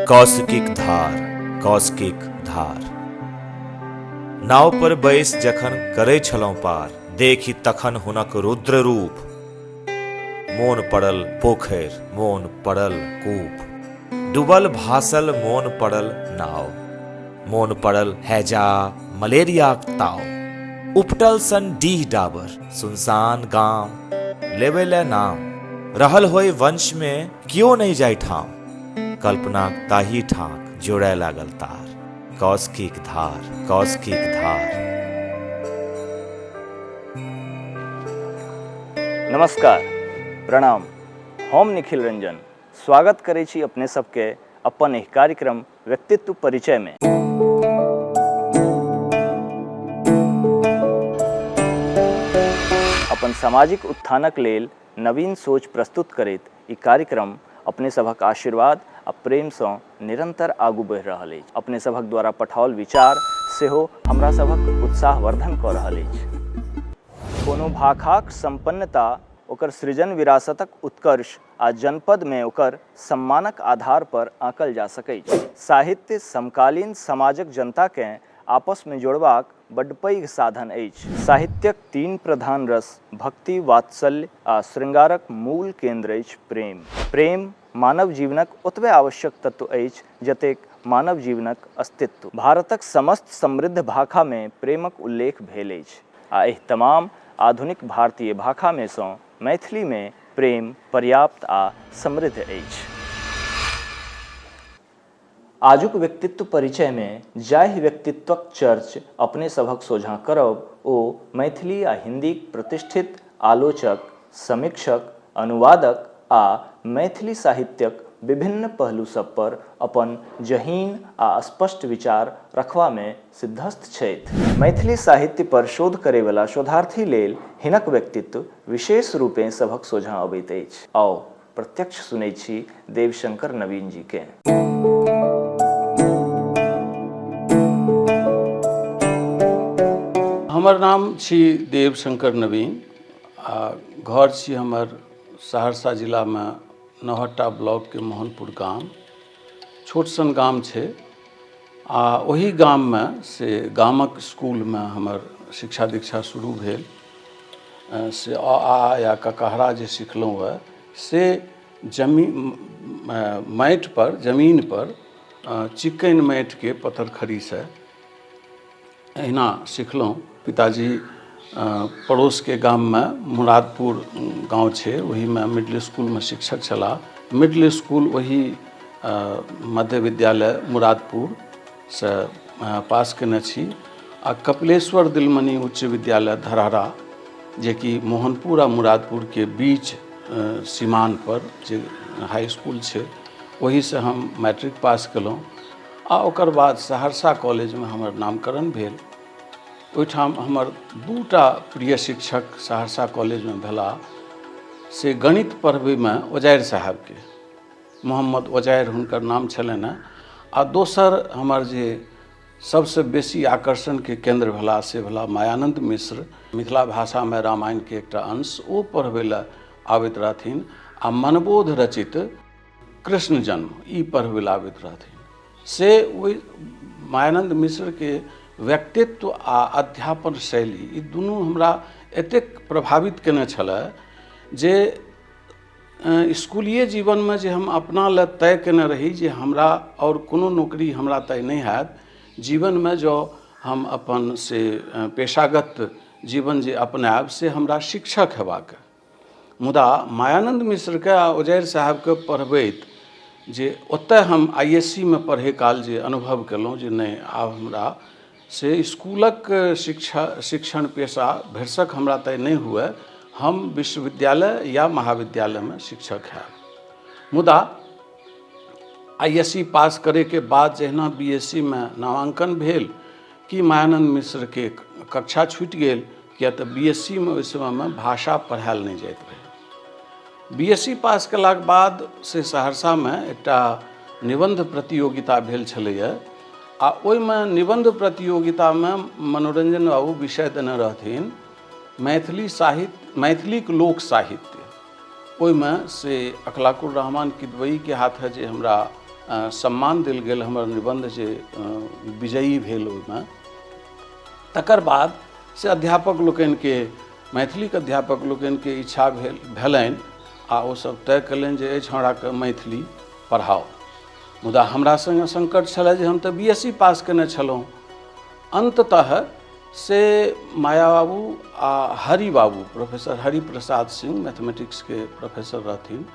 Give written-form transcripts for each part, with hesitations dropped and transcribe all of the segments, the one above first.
कौशिकीक धार, कौशिकीक धार। नाव पर बैस जखन करै छलहुँ पार, देखि तखन हुनक रुद्र रूप। मोन पड़ल पोखरि, मोन पड़ल कूप, डूबल भासल मोन पड़ल नाव, मोन पड़ल हैजा मलेरियाक ताव। उपटल सन डीह डाबर, सुनसान गाम, लेबै लए नाम, रहल होय वंश मे क्यो नहि जाय ठाम। कल्पनाक ताही ठाक जोड़य लागल तार, कौशिकीक धार, कौशिकीक धार। नमस्कार, प्रणाम। हम निखिल रंजन स्वागत करै छी अपने सबके अपन एहि कार्यक्रम व्यक्तित्व परिचय में। अपन सामाजिक उत्थानक लेल नवीन सोच प्रस्तुत करैत ई कार्यक्रम अपने सभक आशीर्वाद आ प्रेमसँ निरंतर आगू बढ़ि रहल अछि। अपने सभक द्वारा पठाओल विचार सेहो हमरा सभक उत्साहवर्धन कऽ रहल अछि। कोनो भाखाक सम्पन्नता ओकर सृजन विरासतक उत्कर्ष आ जनपदमे ओकर सम्मानक आधार पर आँकल जा सकैछ। साहित्य समकालीन समाजक जनताकेँ आपसमे जोड़बाक बड्ड पैघ साधन अछि। साहित्यक तीन प्रधान रस भक्ति, वात्सल्य आ श्रृंगारक मूल केन्द्र अछि प्रेम। प्रेम मानव जीवनक ओतबे आवश्यक तत्व अछि जतेक मानव जीवनक अस्तित्व। भारतक समस्त समृद्ध भाखामे प्रेमक उल्लेख भेल अछि आ एहि तमाम आधुनिक भारतीय भाखामे सँ मैथिलीमे प्रेम पर्याप्त आ समृद्ध अछि। आजुक व्यक्तित्व परिचयमे जाहि व्यक्तित्वक चर्च अपने सभक सोझाँ करब ओ मैथिली आ हिन्दीक प्रतिष्ठित आलोचक, समीक्षक, अनुवादक आ मैथिली साहित्यक विभिन्न पहलू सभ पर अपन जहीन आ स्पष्ट विचार रखबामे सिद्धस्त छथि। मैथिली साहित्य पर शोध करैवला शोधार्थी लेल हिनक व्यक्तित्व विशेष रूपेँ सभक सोझाँ अबैत अछि। आउ प्रत्यक्ष सुनै छी देवशंकर नवीन जी केँ। हमर नाम छी देवशंकर नवीन आ घर छी हमर सहरसा जिलामे नौहट्टा ब्लॉकके मोहनपुर गाम। छोट सन गाम छै आ ओही गाममे से गामक इसकुलमे हमर शिक्षा दीक्षा शुरू भेल। से अ आ या ककहरा जे सिखलहुँ हँ से जमीन माटिपर जमीनपर चिक्कनि माटिके पत्थर खड़ीसँ एहिना सिखलहुँ। पिताजी पड़ोसके गाममे मुरादपुर गाँव छै ओहिमे मिडिल इसकुलमे शिक्षक छलाह। मिडिल इसकुल ओही मध्य विद्यालय मुरादपुरसँ पास केने छी आ कपिलेश्वर दिलमणि उच्च विद्यालय धरहरा जेकि मोहनपुर आ मुरादपुरके बीच सीमानपर जे हाई इसकुल छै ओहीसँ हम मैट्रिक पास केलहुँ आ ओकर बाद सहरसा कॉलेजमे हमर नामकरण भेल। ओहिठाम हमर दूटा प्रिय शिक्षक सहरसा कॉलेजमे भेलाह से गणित पढ़बैमे ओजारि साहेबके, मोहम्मद ओजारि हुनकर नाम छलनि हेँ आ दोसर हमर जे सबसँ बेसी आकर्षणके केन्द्र भेलाह से भेलाह मायानन्द मिश्र। मिथिला भाषामे रामायणके एकटा अंश ओ पढ़बै लए आबैत रहथिन आ मनबोध रचित कृष्ण जन्म ई पढ़बै लए आबैत रहथिन। से ओहि मायानन्द मिश्रके व्यक्तित्व आ अध्यापन शैली ई दुनू हमरा एतेक प्रभावित केने छलए जे इसकुलिए जीवनमे जे हम अपना लए तय केने रही जे हमरा आओर कोनो नौकरी हमरा तय नहि हैत, जीवनमे जँ हम अपन से पेशागत जीवन जे अपनायब से हमरा शिक्षक हेबाक। मुदा मायानन्द मिश्रके आ ओजारि साहेबके पढ़बैत जे ओतय हम I S C मे पढ़ै काल जे अनुभव केलहुँ जे नहि आब हमरा से इसकुलक शिक्षा शिक्षण पेशा भरिसक हमरा तय नहि हुए, हम विश्वविद्यालय या महाविद्यालयमे शिक्षक हैब। मुदा I S C पास करैके बाद जहिना बी एस सी मे नामाङ्कन भेल कि मायानन्द मिश्रके कक्षा छुटि गेल, किया तऽ बी एस सी मे ओहि समयमे भाषा पढ़ायल नहि जाइत रहै। बी एस सी पास केलाके बाद से सहरसामे एकटा निबन्ध प्रतियोगिता भेल छलैए आ ओहिमे निबन्ध प्रतियोगितामे मनोरञ्जन बाबू विषय देने रहथिन मैथिली साहित्य, मैथिलीक लोक साहित्य। ओहिमे से अखलाकुर रहमान किदवईके हाथे जे हमरा सम्मान देल गेल हमर निबन्ध जे विजयी भेल ओहिमे। तकर बाद से अध्यापक लोकनिके, मैथिलीके अध्यापक लोकनिके इच्छा भेलनि आ ओसभ तय कयलनि जे एहि छौड़ाके मैथिली पढ़ाउ। मुदा हमरा सङ्गे सङ्कट छलै जे हम तऽ बी एस सी पास कयने छलहुँ। अन्ततः से माया बाबू आ हरि बाबू, प्रोफेसर हरिप्रसाद सिंह मैथमेटिक्सके प्रोफेसर रहथिन,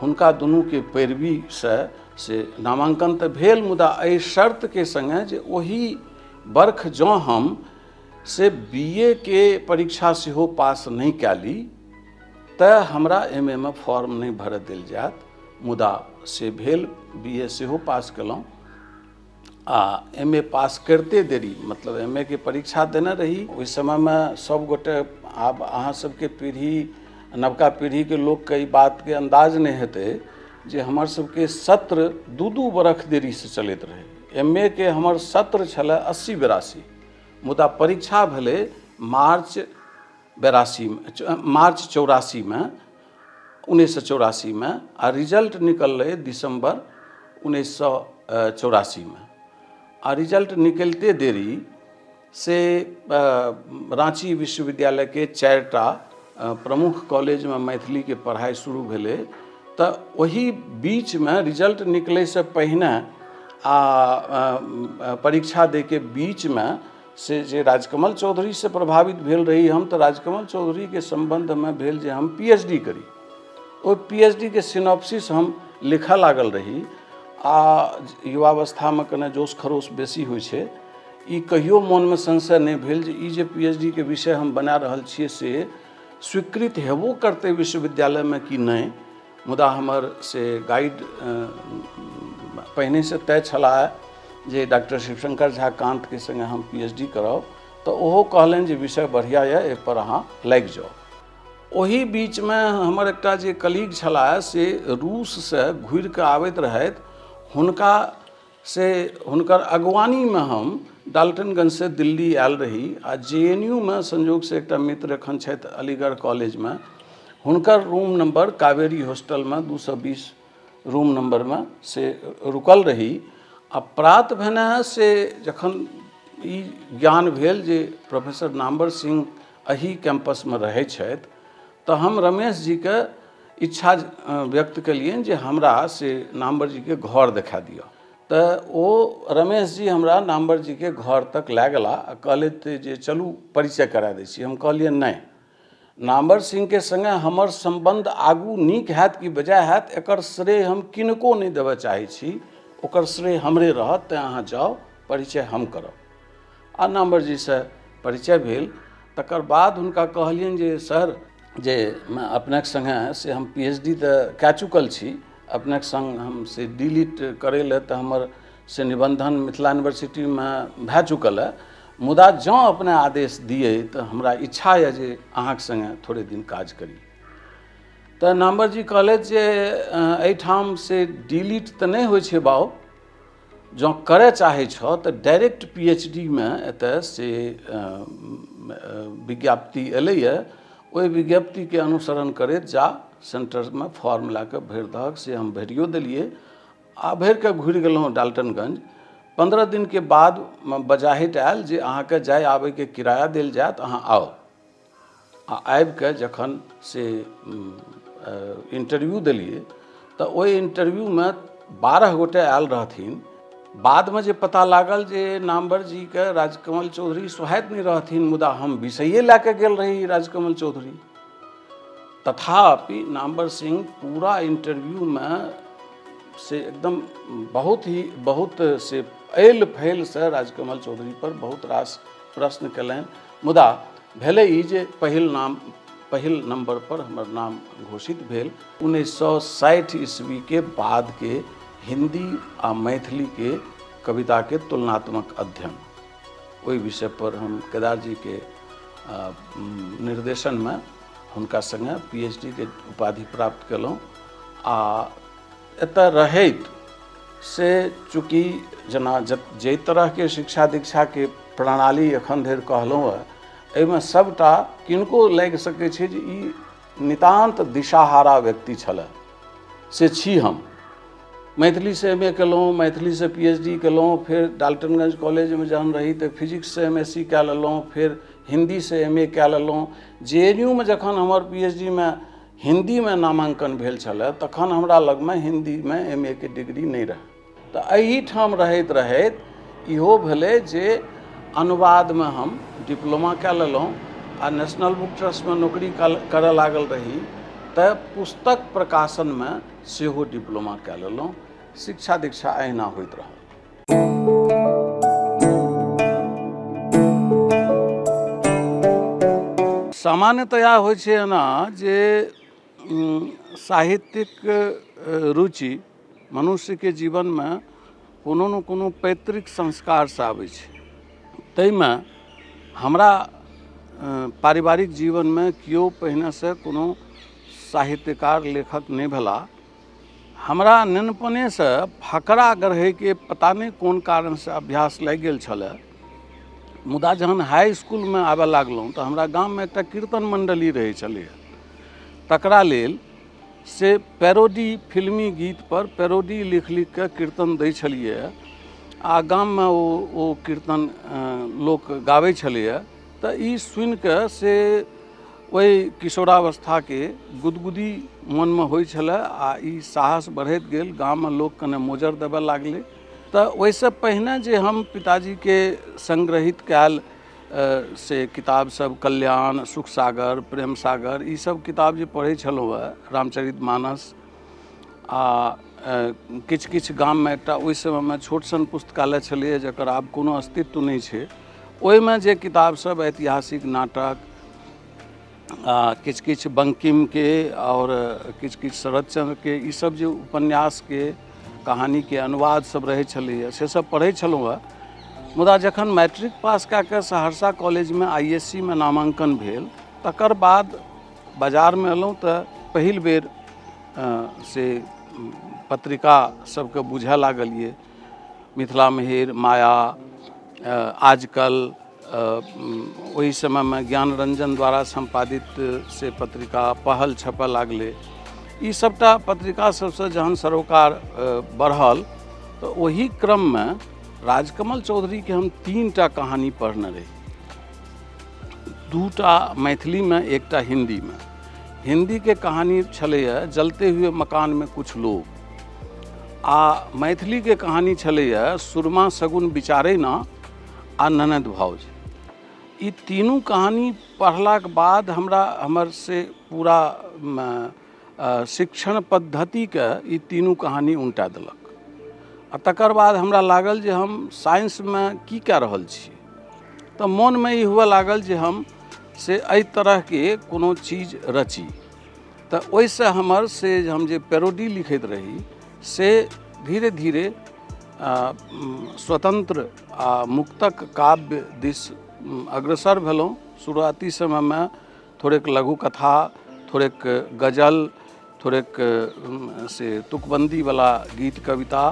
हुनका दुनूके पैरवीसँ से नामाङ्कन तऽ भेल, मुदा एहि शर्तके सङ्गे जे ओहि बर्ख जँ हम से बी ए के परीक्षा सेहो पास नहि कए ली तऽ हमरा एम ए मे फॉर्म नहि भरऽ देल जायत। मुदा से भेल, बी ए सेहो पास केलहुँ आ एम ए पास करिते देरी, मतलब एम ए के परीक्षा देने रही ओहि समयमे सभगोटे, आब अहाँ सबके पीढ़ी, नवका पीढ़ीके लोकके ई बातके अन्दाज नहि हेतै जे हमर सबके सत्र 2-2 बरख देरीसँ चलैत रहै। एम ए के हमर सत्र छलै 80-82, मुदा परीक्षा भेलै मार्च 84मे, 1984मे, आ रिजल्ट निकललै दिसम्बर 1984मे। आ रिजल्ट निकलिते देरी से राँची विश्वविद्यालयके 4टा प्रमुख कॉलेजमे मैथिलीके पढ़ाइ शुरू भेलै। तऽ ओहि बीचमे रिजल्ट निकलैसँ पहिने आ परीक्षा दैके बीचमे से जे राजकमल चौधरीसँ प्रभावित भेल रही हम, तऽ राजकमल चौधरीके सम्बन्धमे भेल जे हम पी एच डी करी। ओहि पी एच डी के सिनॉप्सिस हम लिखऽ लागल रही आ युवावस्थामे कने जोश खरोश बेसी होइ छै, ई कहियो मोनमे संशय नहि भेल जे ई जे पी एच डी के विषय हम बना रहल छियै से स्वीकृत हेबो करतै विश्वविद्यालयमे कि नहि। मुदा हमर से गाइड पहिनेसँ तय छलाह जे डॉक्टर शिवशंकर झा कान्तके सङ्गे हम पी एच डी करब, तऽ ओहो कहलनि जे विषय बढ़िआँ यऽ, एहिपर अहाँ लागि जाउ। ओही बीचमे हमर एकटा जे कलीग छलाह से रूससँ घुरिकऽ आबैत रहथि, हुनका से हुनकर अगवानीमे हम डाल्टनगंजसँ दिल्ली आयल रही आ जे एन यू मे संजोगसँ एकटा मित्र एखन छथि अलीगढ़ कॉलेजमे, हुनकर रूम नम्बर कावेरी हॉस्टलमे 220 रूम नम्बरमे से रुकल रही। आ प्रात भेने से जखन ई ज्ञान भेल जे प्रोफेसर नामवर सिंह एही कैम्पसमे रहै छथि, तऽ हम रमेश जीके इच्छा व्यक्त केलियनि जे हमरा से नामवर जीके घर देखा दिअ। तऽ ओ रमेश जी हमरा नामवर जीके घर तक लए गेला आ कहलथि जे चलू परिचय करा दै छी। हम कहलियनि नहि, नामवर सिंहके सङ्गे हमर सम्बन्ध आगू नीक हैत कि बेजाय हैत एकर श्रेय हम किनको नहि देबऽ चाहै छी, ओकर श्रेय हमरे रहत, तेँ अहाँ जाउ, परिचय हम करब। आ नामवर जीसँ परिचय भेल। तकर बाद हुनका कहलियनि जे सर जे अपनेके सङ्गे से हम पी एच डी तऽ कए चुकल छी, अपनेके सङ्ग हम से डी लिट करै लए तऽ हमर से निबन्धन मिथिला यूनिवर्सिटीमे भए चुकल हँ, मुदा जँ अपने आदेश दियै तऽ हमरा इच्छा यऽ जे अहाँके सङ्गे थोड़े दिन काज करी। तऽ नामवर जी कहलथि जे एहिठाम से डी लिट तऽ नहि होइ छै बाउ, जँ करय चाहै छह तऽ डायरेक्ट पी एच डी मे एतय से विज्ञप्ति एलैए, ओहि विज्ञप्तिके अनुसरण करैत जा सेन्टरमे फॉर्म लए कऽ भरि दहक। से हम भरियो देलियै आ भरि कऽ घुरि गेलहुँ डाल्टनगंज। 15 दिनके बाद बजाहटि आयल जे अहाँके जाय आबयके किराया देल जायत, अहाँ आउ। आ आबिके जखन से इंटरव्यू देलियै तऽ ओहि इंटरव्यूमे 12 गोटे आयल रहथिन। बादमे जे पता लागल जे नामवर जीके राजकमल चौधरी सोहाइत नहि रहथिन, मुदा हम विषये लए कऽ गेल रही राजकमल चौधरी। तथापि नामवर सिंह पूरा इंटरव्यूमे से एकदम बहुत ही बहुत से ऐल फैलसँ राजकमल चौधरी पर बहुत रास प्रश्न कयलनि। मुदा भेलै ई जे पहिल नंबर पर हमर नाम घोषित भेल। 1960 ईस्वीके बादके हिंदी आ मैथिलीके कविताके तुलनात्मक अध्ययन, ओहि विषय पर हम केदारजीके निर्देशनमे हुनका सङ्गे पी एच डी के उपाधि प्राप्त कयलहुँ। आ एतऽ रहैत से चूँकि जेना जाहि तरहके शिक्षा दीक्षाके प्रणाली एखन धरि कहलहुँ हँ, एहिमे सभटा किनको लागि सकै छै जे ई नितान्त दिशाहारा व्यक्ति छलै, से छी हम। मैथिलीसँ एम ए केलहुँ, मैथिलीसँ पी एच डी केलहुँ, फेर डाल्टनगंज कॉलेजमे जहन रही तऽ फिजिक्ससँ एम एस सी कए लेलहुँ, फेर हिन्दीसँ एम ए कए लेलहुँ। जे एन यू मे जखन हमर पी एच डी मे हिन्दीमे नामाङ्कन भेल छलए तखन हमरा लगमे हिन्दीमे एम ए के डिग्री नहि रहए। तऽ एहिठाम रहैत रहैत इहो भेलै जे अनुवादमे हम डिप्लोमा कए लेलहुँ आ नेशनल बुक ट्रस्टमे नौकरी करय लागल रही तऽ पुस्तक प्रकाशनमे सेहो डिप्लोमा कए लेलहुँ। शिक्षा दीक्षा एहिना होइत रहल। सामान्यतया होइ छै एना जे साहित्यिक रुचि मनुष्यके जीवनमे कोनो ने कोनो पैतृक संस्कारसँ आबै छै। ताहिमे हमरा पारिवारिक जीवनमे केओ पहिनेसँ कोनो साहित्यकार लेखक नहि भेलाह। हमरा नेनपनेसँ फकरा गढ़ैके पता नहि कोन कारणसँ अभ्यास लागि गेल छलए, मुदा जहन हाइ इसकुलमे आबऽ लागलहुँ तऽ हमरा गाममे एकटा कीर्तन मण्डली रहै छलैए, तकरा लेल से पैरोडी फिल्मी गीतपर पैरोडी लिख लिखके कीर्तन दै छलियै आ गाममे ओ कीर्तन लोक गाबै छलैए। तऽ ई सुनिकऽ से ओहि किशोरावस्थाके गुदगुदी मनमे होइ छलए आ ई साहस बढ़ैत गेल। गाममे लोक कने मोजर देबऽ लागलै। तऽ ओहिसँ पहिने जे हम पिताजीके संग्रहित कयल से किताब सब कल्याण, सुख सागर, प्रेम सागर, ई सब किताब जे पढ़ै छलहुँ हेँ, रामचरित मानस आ किछु किछु गाममे एकटा ओहि समयमे छोट सन पुस्तकालय छलैए जकर आब कोनो अस्तित्व नहि छै, ओहिमे जे किताब सब ऐतिहासिक नाटक आ किछु किछु बंकिमके आओर किछु किछु शरदचन्द्रके ई सब जे उपन्यासके कहानीके अनुवाद सब रहै छलैए से सब पढ़ै छलहुँ हेँ। मुदा जखन मैट्रिक पास कए कऽ सहरसा कॉलेजमे I S C मे नामाङ्कन भेल तकर बाद बाजारमे एलहुँ तऽ पहिल बेर से पत्रिका सबके बुझऽ लागलियै। मिथिला मिहिर, माया, आजकल, ओहि समयमे ज्ञान रंजन द्वारा सम्पादित से पत्रिका पहल छपऽ लागलै। ई सबटा पत्रिका सबसँ जहन सरोकार बढ़ल तऽ ओहि क्रममे राजकमल चौधरीके हम 3टा कहानी पढ़ने रही, 2टा मैथिलीमे, 1टा हिन्दीमे। हिन्दीके कहानी छलैए जलते हुए मकानमे कुछ लोग, आ मैथिलीके कहानी छलैए सुरमा सगुन विचारे ना आ ननद भाउज। ई तीनू कहानी पढ़लाके बाद हमरा हमर से पूरा शिक्षण पद्धतिके ई तीनू कहानी उनटा देलक। आ तकर बाद हमरा लागल जे हम साइंसमे की कए रहल छी, तऽ मोनमे ई हुअ लागल जे हम से एहि तरहके कोनो चीज रची। तऽ ओहिसँ हमर से हम जे पैरोडी लिखैत रही से धीरे धीरे स्वतंत्र आ मुक्तक काव्य दिस अग्रसर भेलहुँ। शुरुआती समयमे थोड़ेक लघु कथा, थोड़ेक गजल, थोड़ेक से तुकबन्दीवला गीत कविता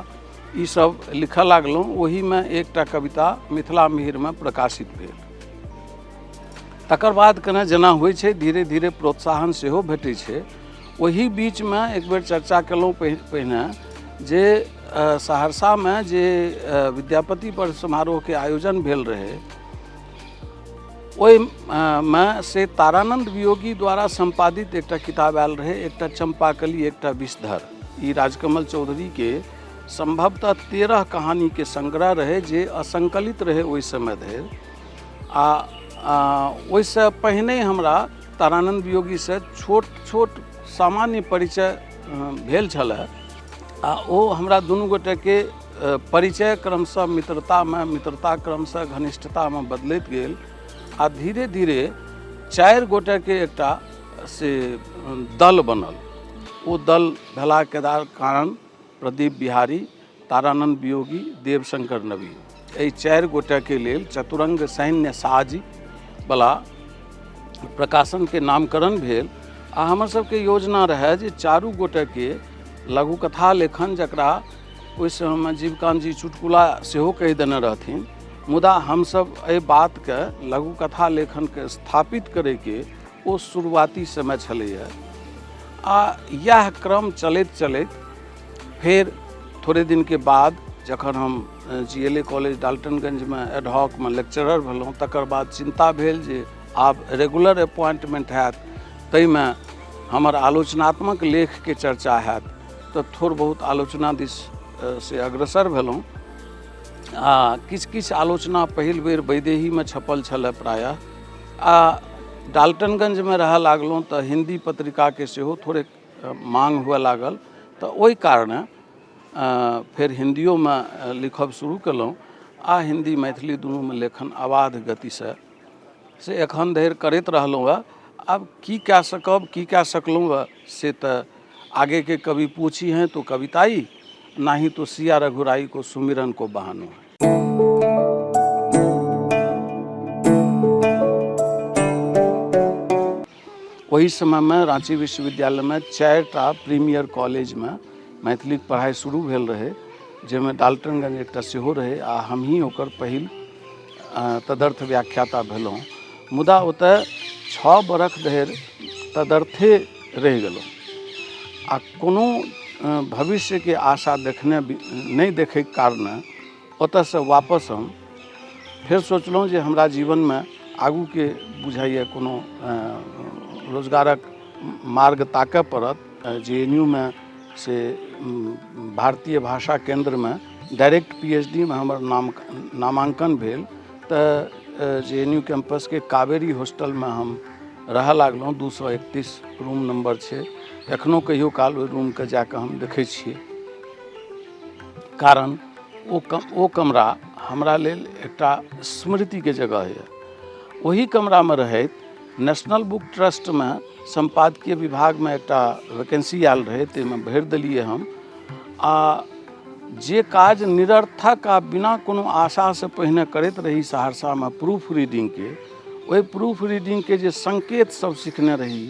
ईसब लिखऽ लागलहुँ। ओहिमे एकटा कविता मिथिला मिहिरमे प्रकाशित भेल। तकर बाद कने जेना होइ छै धीरे धीरे प्रोत्साहन सेहो भेटै छै। ओही बीचमे एक बेर चर्चा केलहुँ पहिने जे सहरसामे जे विद्यापति पर्व समारोहके आयोजन भेल रहै ओहिमे से तारानन्द वियोगी द्वारा सम्पादित एकटा किताब आयल रहै, एकटा चम्पाकली एकटा विषधर। ई राजकमल चौधरीके सम्भवतः 13 कहानीके संग्रह रहै जे असंकलित रहै ओहि समय धरि। आ ओहिसँ पहिने हमरा तारानन्द वियोगीसँ छोट छोट सामान्य परिचय भेल छलए आ ओ हमरा दुनू गोटेके परिचय क्रमशः मित्रतामे, मित्रता क्रमशः घनिष्ठतामे बदलैत गेल आ धीरे धीरे 4 गोटेके एकटा से दल बनल। ओ दल भेलाके कारण प्रदीप बिहारी, तारानन्द वियोगी, देवशंकर नवीन, एहि 4 गोटेके लेल चतुरंग सैन्य साजीवला प्रकाशनके नामकरण भेल। आ हमर सबके योजना रहए जे 4 गोटेके लघुकथा लेखन, जकरा ओहि समयमे जीवकांत जी चुटकुला सेहो कहि देने रहथिन, मुदा हमसब एहि बातके लघुकथा लेखनके स्थापित करैके ओ शुरुआती समय छलैए। आ इएह क्रम चलैत चलैत फेर थोड़े दिनके बाद जखन हम जी एल ए कॉलेज डाल्टनगंजमे एडहॉकमे लेक्चरर भेलहुँ, तकर बाद चिन्ता भेल जे आब रेगुलर अपॉइंटमेंट हैत, ताहिमे हमर आलोचनात्मक लेखके चर्चा हैत, तऽ थोड़ बहुत आलोचना दिस से अग्रसर भेलहुँ। आ किछु किछु आलोचना पहिल बेर वैदेहीमे छपल छलए प्रायः। आ डाल्टनगंजमे रहऽ लागलहुँ तऽ हिन्दी पत्रिकाके सेहो थोड़े माँग हुअ लागल, तऽ ओहि कारणे फेर हिन्दियोमे लिखब शुरू केलहुँ। आ हिन्दी मैथिली दुनूमे लेखन अबाध गतिसँ से एखन धरि करैत रहलहुँ हँ। आब की कए सकब, की कए सकलहुँ हँ, से तऽ आगेके कवि पूछी हैं तो कविताई, नाही तो सिया रघुराई को सुमिरन को बहानो है। ओहि समयमे राँची विश्वविद्यालयमे 4टा प्रीमियर कॉलेजमे मैथिलीक पढ़ाइ शुरू भेल रहै, जाहिमे डाल्टनगंज एकटा सेहो रहै, आ हमही ओकर पहिल तदर्थ व्याख्याता भेलहुँ। मुदा ओतय 6 बरख धरि तदर्थे रहि गेलहुँ आ कोनो भविष्यके आशा देखने नहि देखैके कारणे ओतयसँ वापस हम फेर सोचलहुँ जे हमरा जीवनमे आगूके बुझाइए कोनो रोजगारक मार्ग ताकय पड़त। जे एन यू मे से भारतीय भाषा केन्द्रमे डायरेक्ट पी एच डी मे हमर नामाङ्कन भेल, तऽ जे एन यू कैम्पसके कावेरी हॉस्टलमे हम रहऽ लागलहुँ। 231 रूम नम्बर छै, एखनो कहियो काल ओहि रूमके जाकऽ हम देखै छियै, कारण ओ कमरा हमरा लेल एकटा स्मृतिके जगह यऽ। ओहि कमरामे रहैत नेशनल बुक ट्रस्टमे सम्पादकीय विभागमे एकटा वैकेन्सी आयल रहै, ताहिमे भरि देलियै हम। आ जे काज निरर्थक आ बिना कोनो आशासँ पहिने करैत रही सहरसामे प्रूफ रीडिंगके, ओहि प्रूफ रीडिंगके जे संकेत सब सिखने रही,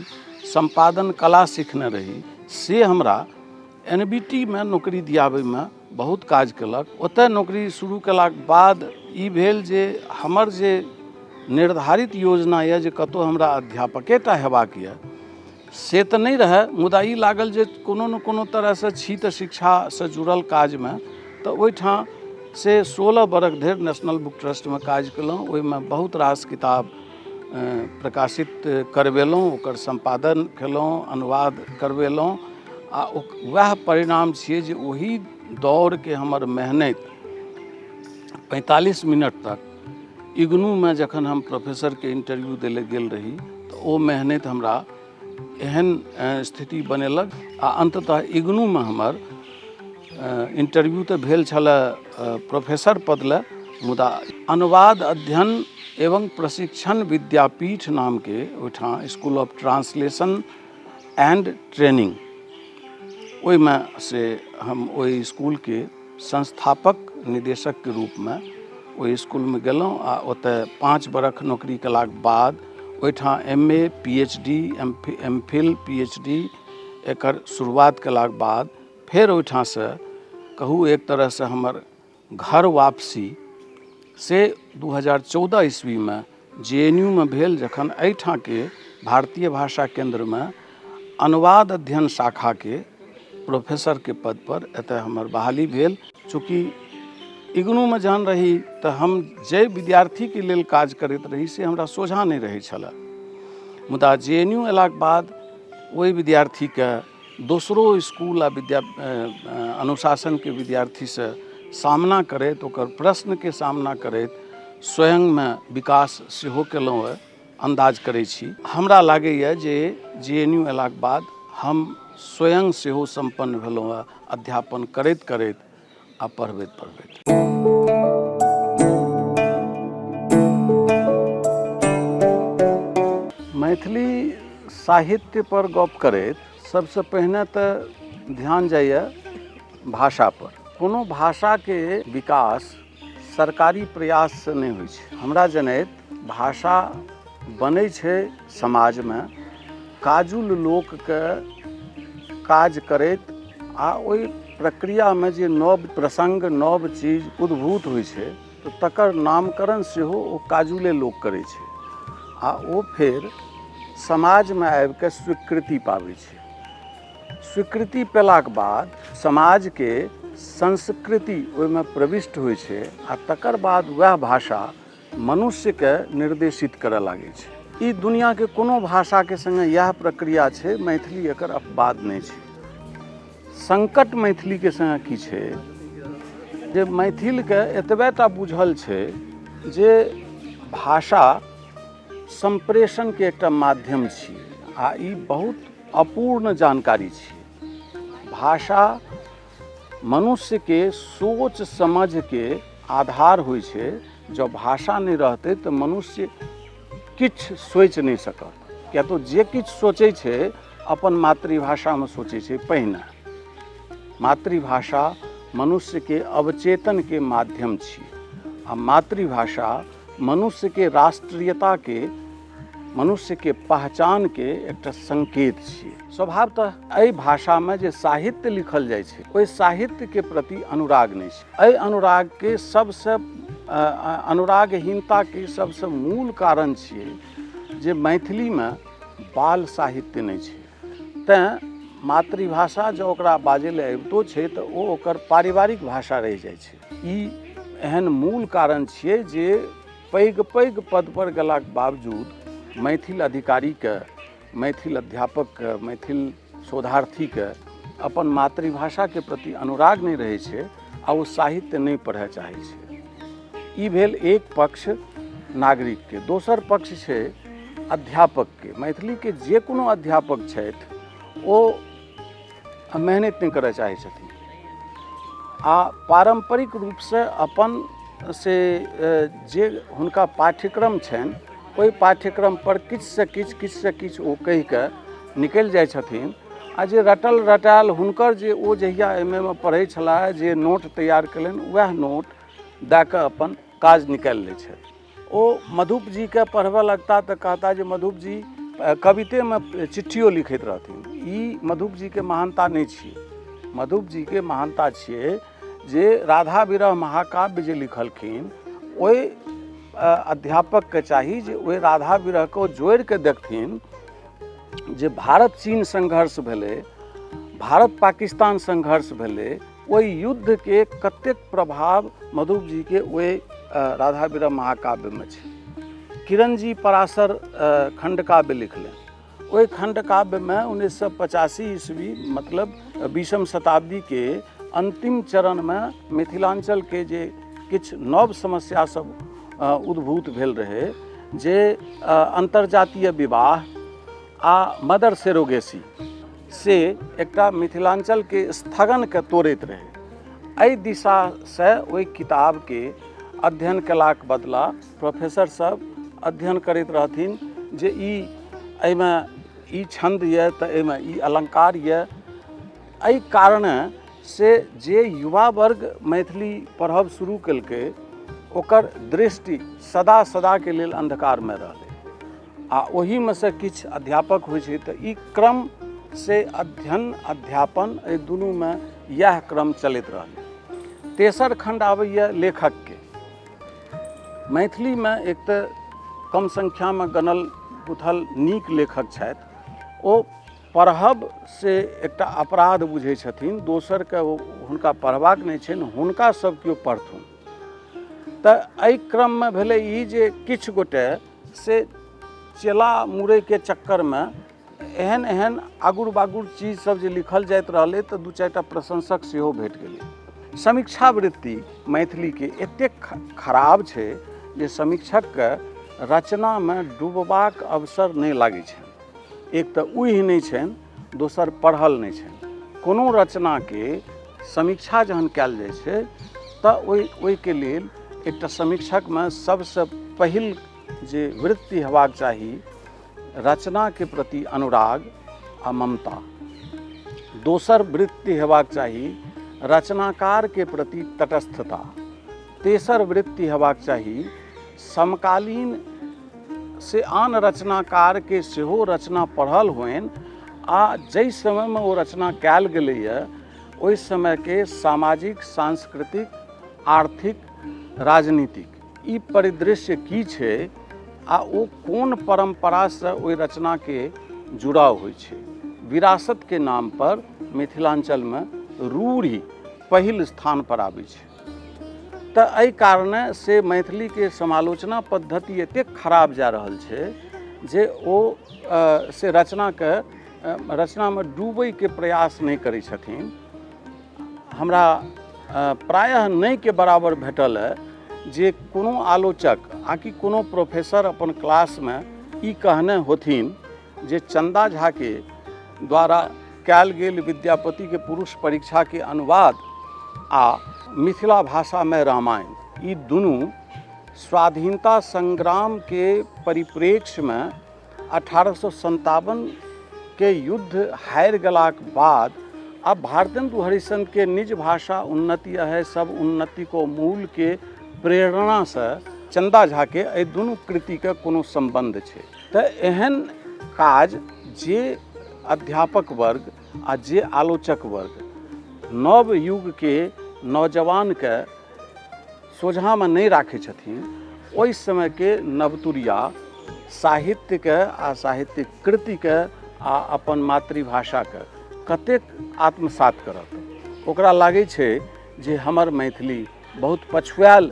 सम्पादन कला सिखने रही, से हमरा एन बी टी मे नौकरी दियाबैमे बहुत काज केलक। ओतय नौकरी शुरू केलाक बाद ई भेल जे हमर जे निर्धारित योजना यऽ जे कतहु हमरा अध्यापकेटा हेबाक यऽ से तऽ नहि रहए, मुदा ई लागल जे कोनो ने कोनो तरहसँ छी तऽ शिक्षासँ जुड़ल काजमे, तऽ ओहिठाम से 16 बरख धरि नेशनल बुक ट्रस्टमे काज केलहुँ। ओहिमे बहुत रास किताब प्रकाशित करबेलहुँ, ओकर सम्पादन केलहुँ, अनुवाद करबेलहुँ। आ वएह परिणाम छियै जे ओहि दौरके हमर मेहनति 45 मिनट तक इग्नूमे जखन हम प्रोफेसरके इंटरव्यू दै लए गेल रही तऽ ओ मेहनति हमरा एहन स्थिति बनेलक। आ अन्ततः इग्नूमे हमर इंटरव्यू तऽ भेल छलए प्रोफेसर पद लए, मुदा अनुवाद अध्ययन एवं प्रशिक्षण विद्यापीठ नामके ओहिठाम school of translation and training, ओहिमे से हम ओहि इसकुलके संस्थापक निदेशकके रूपमे ओहि इसकुलमे गेलहुँ। आ ओतय 5 बरख नौकरी केलाक बाद ओहिठाम M A, P H D, M Phil, P H D एकर शुरुआत केलाक बाद फेर ओहिठामसँ कहू एक तरहसँ हमर घर वापसी से 2014 ईस्वीमे जे एन यू मे भेल, जखन एहिठामके भारतीय भाषा केन्द्रमे अनुवाद अध्ययन शाखाके प्रोफेसरके पदपर एतय हमर बहाली भेल। चूँकि इग्नूमे जहन रही तऽ हम जाहि विद्यार्थीके लेल काज करैत रही से हमरा सोझाँ नहि रहै छलए, मुदा जे एन यू अयलाके बाद ओहि विद्यार्थीके दोसरो इसकुल आ विद्या अनुशासनके विद्यार्थीसँ सामना करैत, ओकर प्रश्नके सामना करैत स्वयंमे विकास सेहो केलहुँ हँ, अन्दाज करै छी। हमरा लागैए जे जे एन यू अयलाके बाद हम स्वयं सेहो सम्पन्न भेलहुँ हँ अध्यापन करैत करैत आ पढ़बैत पढ़बैत। मैथिली साहित्य पर गप करैत सबसँ पहिने तऽ ध्यान जाइए भाषा पर। कोनो भाषाके विकास सरकारी प्रयाससँ नहि होइ छै। हमरा जनैत भाषा बनै छै समाजमे काजुल लोकके काज करैत, आ ओहि प्रक्रियामे जे नव प्रसङ्ग नव चीज उद्भूत होइ छै तऽ तकर नामकरण सेहो ओ काजुले लोक करै छै, आ ओ फेर समाजमे आबिके स्वीकृति पाबै छै। स्वीकृति पेलाके बाद समाजके संस्कृति ओहिमे प्रविष्ट होइ छै आ तकर बाद वएह भाषा मनुष्यके निर्देशित करऽ लागै छै। ई दुनिआँके कोनो भाषाके सङ्गे इएह प्रक्रिया छै, मैथिली एकर अपवाद नहि छै। सङ्कट मैथिलीके सङ्गे की छै जे मैथिलके एतबे टा बुझल छै जे भाषा सम्प्रेषणके एकटा माध्यम छियै आ ई बहुत अपूर्ण जानकारी छियै। भाषा मनुष्यके सोच समझके आधार होइ छै। जँ भाषा नहि रहतै तऽ मनुष्य किछु सोचि नहि सकत, किया तऽ जे किछु सोचै छै अपन मातृभाषामे सोचै छै। पहिने मातृभाषा मनुष्यके अवचेतनके माध्यम छियै आ मातृभाषा मनुष्यके राष्ट्रीयताके, मनुष्यके पहचानके एकटा संकेत छियै। स्वभावतः एहि भाषामे जे साहित्य लिखल जाइ छै ओहि साहित्यके प्रति अनुराग नहि छै। एहि अनुरागके सबसँ अनुरागहीनताके सबसँ मूल कारण छियै जे मैथिलीमे बाल साहित्य नहि छै। तैँ मातृभाषा जँ ओकरा बाजै लए अबितो छै तऽ ओ ओकर पारिवारिक भाषा रहि जाइ छै। ई एहन मूल कारण छियै जे पैघ पैघ पदपर गेलाक बावजूद मैथिल अधिकारीके, मैथिल अध्यापकके, मैथिल शोधार्थीके अपन मातृभाषाके प्रति अनुराग नहि रहै छै आ ओ साहित्य नहि पढ़य चाहै छै। ई भेल एक पक्ष नागरिकके। दोसर पक्ष छै अध्यापकके। मैथिलीके जे कोनो अध्यापक छथि ओ मेहनति नहि करय चाहै छथिन आ पारम्परिक रूपसँ अपन से जे हुनका पाठ्यक्रम छनि ओहि पाठ्यक्रमपर किछुसँ किछु किछुसँ किछु ओ कहिकऽ निकलि जाइ छथिन आ जे रटल रटायल हुनकर जे ओ जहिया एम ए मे पढ़ै छलाह जे नोट तैयार केलनि वएह नोट दए कऽ अपन काज निकालि लै छथि। ओ मधुप जीके पढ़बऽ लगता तऽ कहता जे मधुप जी कवितेमे चिट्ठियो लिखैत रहथिन। ई मधुप जीके महानता नहि छियै। मधुप जीके महानता छियै जे राधा विरह महाकाव्य जे लिखलखिन ओहि अध्यापकके चाही जे ओहि राधा विरहके ओ जोड़िके देखथिन जे भारत चीन संघर्ष भेलै, भारत पाकिस्तान संघर्ष भेलै, ओहि युद्धके कतेक प्रभाव मधुप जीके ओहि राधा विरह महाकाव्यमे छै। किरण जी पराशर खण्डकाव्य लिखलनि, ओहि खण्डकाव्यमे 1985 ईस्वी मतलब 20म शताब्दीके अन्तिम चरणमे मिथिलाञ्चलके जे किछु नव समस्या सब उद्भूत भेल रहै जे अन्तर्जातीय विवाह आ मदर सेरोगेसी से एकटा मिथिलाञ्चलके स्थगनके तोड़ैत रहै। एहि दिशासँ ओहि किताबके अध्ययन कयलाक बदला प्रोफेसर सब अध्ययन करैत रहथिन जे ई एहिमे ई छन्द यऽ तऽ एहिमे ई अलङ्कार यऽ। एहि कारणे से जे युवा वर्ग मैथिली पढ़ब शुरू केलकै ओकर दृष्टि सदा सदाके लेल अन्धकारमे रहलै आ ओहिमे से किछु अध्यापक होइ छै तऽ ई क्रम से अध्ययन अध्यापन एहि दुनूमे इएह क्रम चलैत रहलै। तेसर खण्ड आबैए लेखकके। मैथिलीमे एक तऽ कम संख्यामे गनल गुथल नीक लेखक छथि, ओ पढ़ब से एकटा अपराध बुझै छथिन, दोसरके ओ हुनका पढ़बाक नहि छनि, हुनका सब केओ पढ़थुन। तऽ एहि क्रममे भेलै ई जे किछु गोटे से चेला मुरैके चक्करमे एहन एहन आगुर बागुर चीज सब जे लिखल जाइत रहलै तऽ 2-4 टा प्रशंसक सेहो भेट गेलै। समीक्षावृत्ति मैथिलीके एतेक खराब छै जे समीक्षकके रचनामे डूबबाक अवसर नहि लागै छनि। एक तऽ उहि नहि छनि, दोसर पढ़ल नहि छनि। कोनो रचनाके समीक्षा जहन कयल जाइ छै तऽ ओहिके लेल एकटा समीक्षकमे सबसँ पहिल जे वृत्ति हेबाक चाही रचनाके प्रति अनुराग आ ममता, दोसर वृत्ति हेबाक चाही रचनाकारके प्रति तटस्थता, तेसर वृत्ति हेबाक चाही समकालीन से आन रचनाकारके सेहो रचना पढ़ल होइन आ जाहि समयमे ओ रचना कयल गेलैए ओहि समयके सामाजिक, सांस्कृतिक, आर्थिक, राजनीतिक ई परिदृश्य की छै आ ओ कोन परम्परासँ ओहि रचनाके जुड़ाव होइ छै। विरासतके नाम पर मिथिलाञ्चलमे रूढ़ि पहिल स्थानपर आबै छै। तऽ एहि कारणे से मैथिलीके समालोचना पद्धति एतेक खराब जा रहल छै जे ओ से रचनाके रचनामे डूबैके प्रयास नहि करै छथिन। हमरा प्रायः नहिके बराबर भेटल है जे कोनो आलोचक आकि कोनो प्रोफेसर अपन क्लासमे ई कहने होथिन जे चन्दा झाके द्वारा कयल गेल विद्यापतिके पुरुष परीक्षाके अनुवाद आ मिथिला भाषामे रामायण ई दुनू स्वाधीनता संग्रामके परिप्रेक्ष्यमे 1857के युद्ध हारि गेलाक बाद आ भारतेंदु हरिश्चंद्रके निज भाषा उन्नति है सब उन्नति को मूलके प्रेरणासँ चन्दा झाके एहि दुनू कृतिके कोनो सम्बन्ध छै। तऽ एहन काज जे अध्यापक वर्ग आ जे आलोचक वर्ग नव युगके नौजवानके सोझाँमे नहि राखै छथिन, ओहि समयके नवतुरिया साहित्यके आ साहित्यिक कृतिके आ अपन मातृभाषाके कतेक आत्मसात करत। ओकरा लागै छै जे हमर मैथिली बहुत पछुआयल